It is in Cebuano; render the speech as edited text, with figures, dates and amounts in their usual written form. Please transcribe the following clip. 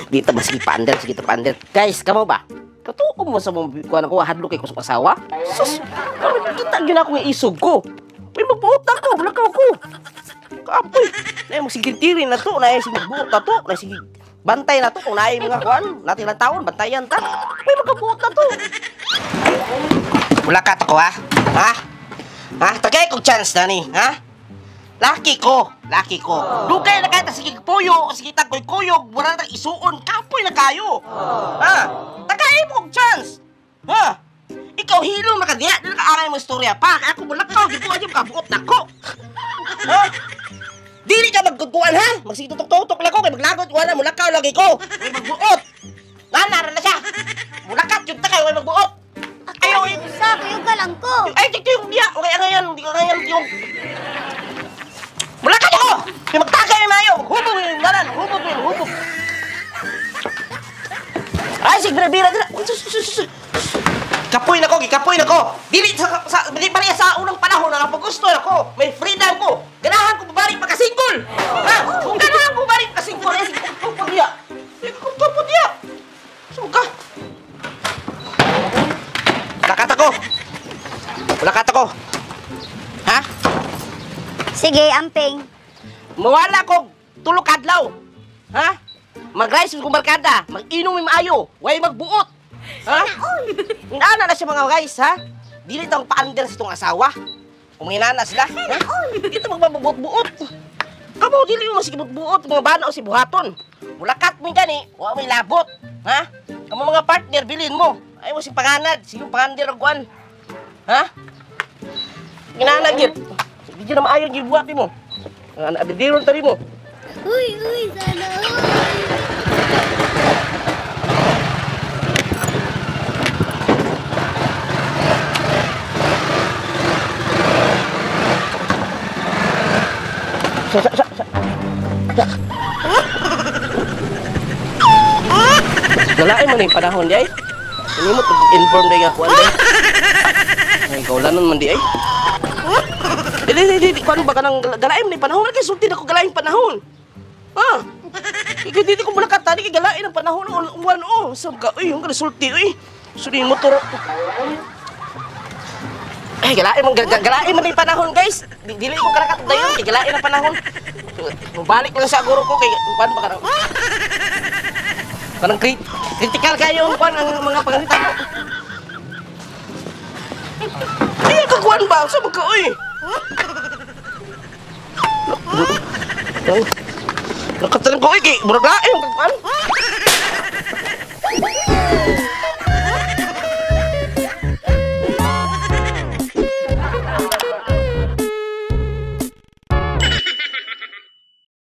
Dito ba sige paandar, sige paandar. Guys, kamo ba? Katuo mo sa mong kuan ako hadlok kay ko sa asawa? Sus, karon kita gyud ako nga isog ko. May magbuot ako, lakaw ko. Kapoy. Nay mo sige tiri na to, nay sige buot na to, nay sige bantay na to kung naay mga kuan, natin lang taon bantayan ta. May magkabuot na to. Wala ka to ko ha? Ha? Ha? Tagay kog chance na ni, ha? Laki ko, laki ko. Dugay na kay ta sige puyo, sige tagkoy kuyog, wala na isuon, kapoy na kayo. Ha? Tagay mo kog chance. Ha? Ikaw hilom na ka diha, dili ka angay mo istorya pa. Kay ako mulakaw, di ko adyo kabuot nako. Ha? Dili ka magkukuan ha? Magsige tutok-tutok lang ko kay maglagot wala mulakaw lagi ko. May magbuot. Nana ra na siya. Mulakat jud ta kay way magbuot. Ayaw sa kayo galang ko. Ay dito yung diya, okay angayan, di ko angayan yung. Mulakat ako. May magtagay mayo. Hubog yung ngalan, hubog yung hubog. Ay sige bira dira. Kapoy na ko, gikapoy na ko. Dili sa dili pa sa unang panahon na gusto ako. May freedom ko. Ganahan ko babalik pagka-single. Ha? Kung ganahan ko babalik pagka-single, ay sige ko diya. Sige ko po diya. Suka. Lakat ako. Lakat ako. Ha? Sige, amping. Mawala ko tulo ka adlaw. Ha? Mag-rice kong barkada, mag-inom mi maayo, way magbuot. Ha? Inana na siya mga guys, ha? Dili tong paandar sa itong asawa. Kung inana sila, ha? Dito magbabuot-buot. Kamo, dili mo masigibot-buot, mga bana o si buhaton. Mulakat mo gani, wa may labot. Ha? Kamo mga partner, bilin mo. Ay mo si panganad, sige pangander og kuan. Ha? Inana gyud. Di na maayo gibuhat mo. Ana abidiron tari mo. Uy, uy, sana. Sa. Galain mo na yung panahon di ay. Hindi mo inform di nga kuan di. Ay, kaulanon man di ay. Di, kuan ba ka nang galain mo na yung panahon? Ay, sulti na ko galain panahon. Ha? Ikaw dito ko mulakat, tani kay galain ang panahon. Uwan, oh. Saan ka? Uy, yung sulti, uy. Suri yung motor. Ay, galain mo na yung panahon, guys. Dili ko karakat dayon, kay galain ang panahon. Balik lang sa guro ko kay kuan ba kanang. Kanang critical kayo ang kuan ang mga pangalita ko. Ay, ka kuan ba? Sa ka oy. Nakatalan ko oy kay murag lain ang kuan.